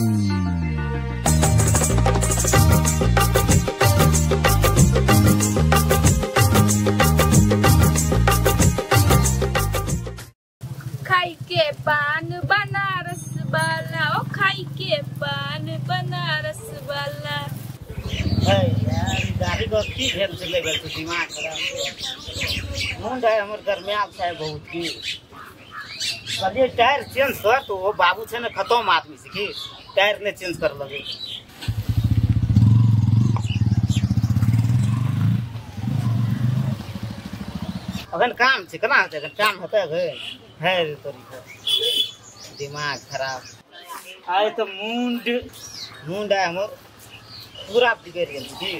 खाई के पान बनारस वाला, ओ खाई के पान बनारस वाला। यार गाड़ी को की भेल से ले गेल दिमाग खराब मुंड है हमर दरमियान छै बहुत की। कहलिए टायर चेंज कर तो वो बाबू छै ने खत्म आदमी से की टायर ने चेंज कर लगे। अखन काम छै केना हेतै, अखन काम हेतै अखन है रे तोरी दिमाग खराब। आइ तो मुंड मुंड है हमर पूरा बिगड़ गेल की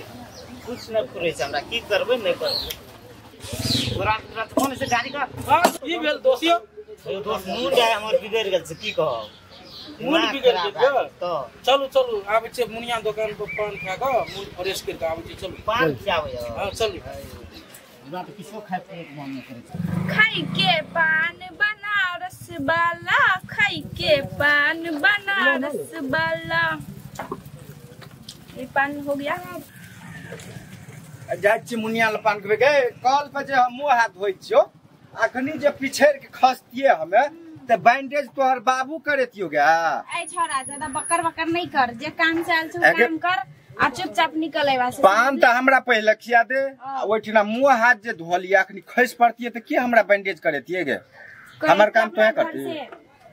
कुछ न फुरै छै हमरा, की करबै नहि करबै। पूरा पूरा कोन से गाड़ी का की भेल दोस्त यौ? दोस्त मुंड है हमर बिगड़ गेल छै की कहब, मुंड बिगड़ गेल तो चलू चलू आबै छै मुनिया दुकान पर पान खा के मुंड फ्रेश कर के आबै छै। चलू पान खियाबै। हां चलू। हमरा तो किछो खाय के मन नहि करै छै। खाई के पान बनारस वाला, खाई के पान बनारस वाला। ये पान हो गया। जाइ छी मुनिया ल पान खेबै गे। कल पर जे हम मुँह हाथ धोइ छियो अखनी जे पिछड़ के खसतिए हमे त बैंडेज तोहर बाबू करेतियो गे। ए छोरा ज्यादा बकर बकर नहीं कर, जे काम से आयल छौ काम कर आ चुपचाप निकल आबा से। पान त हमरा पहिले खिया दे आ ओइठिना मुँह हाथ जे धोलिए अखनी खसि पड़तिए त के हमरा बैंडेज करेतिए गे? हमर काम तोहे करती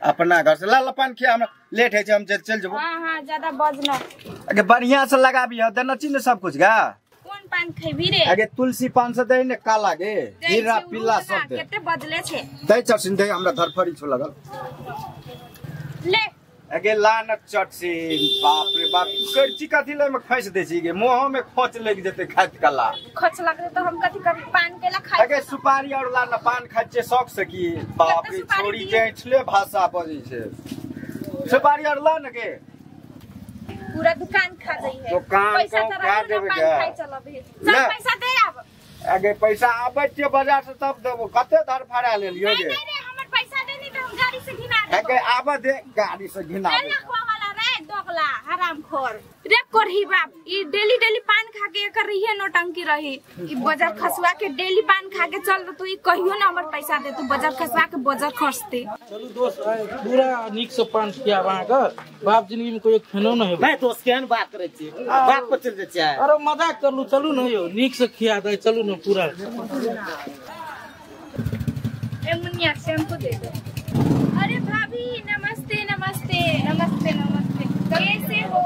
अपना घर से। ला ला पान खिया, हमरा लेट है छै हम चल जेबो। हां हां ज्यादा बजना। अगे बढ़िया से लगाबी ह देना छी ने सब कुछ गा। कोन पान खेबी रे? अगे तुलसी पान से दे ने काला गे हीरा पीला सब दे। केते बदले छे दे चटसिन दे हमरा धरफड़ी छो लगल। ले अगे ला न चटसिन। बाप रे बाप करची कथि ले में खस दे छी गे, मुंह में खोच लग जेते खाइत कला। खोच लगले तो हम कथि करी पान केला खाइ। अगे सुपारी और ला न पान खाइ छे शौक से की। बाप रे छोरी जेठले भाषा बजै छे। सुपारी और ला न गे पूरा दुकान खा जाई है। दुकान पैसा खा देबे पान खाइ चलबे। चल पैसा दे आब। अगे पैसा आबै छै बाजार से तब देबो। कते धर फड़ा लेलियो गे? नहीं नहीं हमर पैसा दे नहीं त हम गाड़ी से घिना देबो। अगे आब दे गाड़ी से घिना दे। लखवा वाला रे दोगला हरामखोर रे कोरही बाप। ई डेली डेली पान खा के एकर रहिए नौटंकी रही। ई बाजार खसवा के डेली पान खा के चल तू ई कहियो ना हमर पैसा दे, तू बाजार खसवा के बाजार खसते। चलू दोस्त पूरा नीक से पान खियाब अहाँ के। बाप जिंदगी में कोई खेनो न हेबै। नहीं दोस्त केहन बात करै छी, बात पर चल जाइ छै। अरे मजाक करलू, चलू न यौ नीक से खिया दे चलू न पूरा। ए मुनिया शैम्पू दे दो। अरे भाभी नमस्ते नमस्ते। नमस्ते नमस्ते। कैसे हो?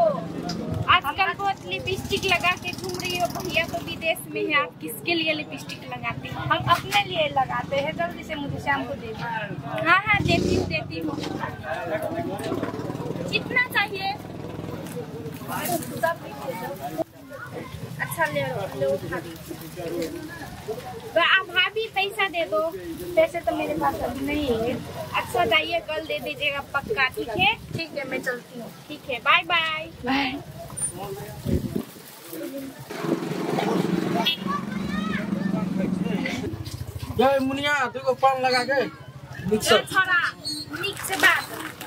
आजकल बहुत लिपस्टिक लगा के घूम रही हो, भैया तो विदेश में है, आप किसके लिए लिपस्टिक लगाते हैं? हम अपने लिए लगाते हैं। जल्दी से मुझे शैम्पू दे दो। हाँ हाँ देती हूँ देती हूँ। कितना चाहिए? सब दे दो। अच्छा ले लो भाभी। भाभी पैसा दे दो। पैसे तो मेरे पास अभी नहीं है। अच्छा जाइए कल दे दीजिएगा पक्का, ठीक है? ठीक है मैं चलती हूँ। ठीक है बाय बाय बाय। जय मुनिया तुको पान लगा के निक से छोरा निक से बात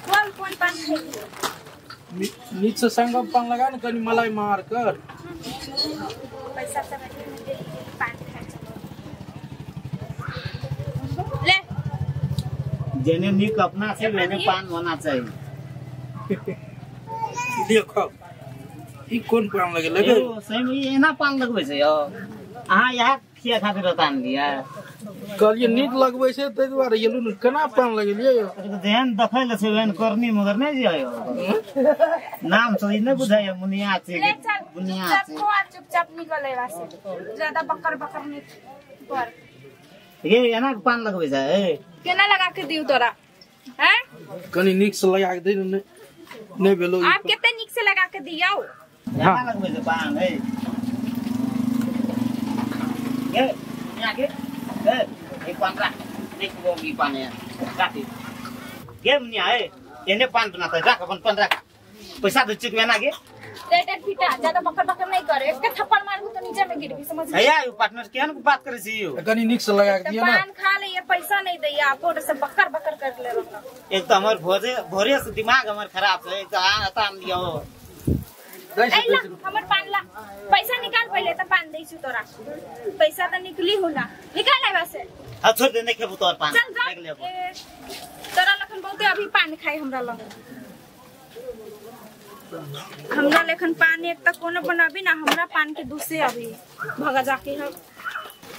बोल। कौन पान खाएगी? निक से संगम पान लगा न कनी मलाई मार कर। पैसा सब पान खाए चलो ले। जेने निक अपना से मैंने पान होना चाहिए। देखो ई कोन पान लगे लगे? सही में एना पान लगबै छै यौ। अहाँ इएह खिया खातिर तान लिया। कहलिए नीक लगबै छै तै दुआरे गेलु न। केना पान लगेलियै यौ? जेहन देखै ले छै ओहन करनी मगर नहि जे यौ। नाम से नहि बुझाइया मुनिया छै। मुनिया छै। चुपचाप निकल आबा से, ज्यादा बकर बकर नहीं कर। ये एना पान लगबै छै? केना लगा के दिउ तोरा? हैं कनी नीक से लगा के दे ने। नहीं भेलो। आप केते नीक से लगा के दियौ? एना लगबै छै पान। ए ये मुनिया के ए एक पान राख। देख वो भी पान है राख। ये मुनिया ए एने पान बनाता राख अपन पान राख। पैसा दै छियै एना के? रेटेड फीटा ज्यादा बकर बकर नहीं करे, एक थप्पड़ मारबू तो नीचे में गिरबी, समझ भैया you partner केहन बात करे छी यो? कनी नीक से लगा के दियो ना। पान खा ले, ये पैसा नहीं दैया, आपो से बकर बकर कर ले रहला। एक तो हमर भोरे भोरे से दिमाग हमर खराब है, एक तो आता हम दियो। ए ला हमर पान ला, पैसा निकाल पहले त पान दै छु तोरा, पैसा त निकली हो ना, निकाल आबा से। हां छोड़ दे, नहीं खेबू तोर पान, देख ले तोरा लखन बहुते अभी पान खाई हमरा लग, हमरा लेखन पान एक तक कोनो बनाबी ना, हमरा पान के दूसरे अभी भगा जाके हम।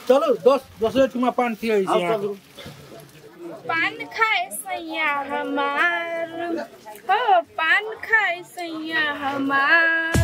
चलो 10 ठुमा पान खियाई छी। पान खाए सैया हमार, हो पान खाए सैया हमार।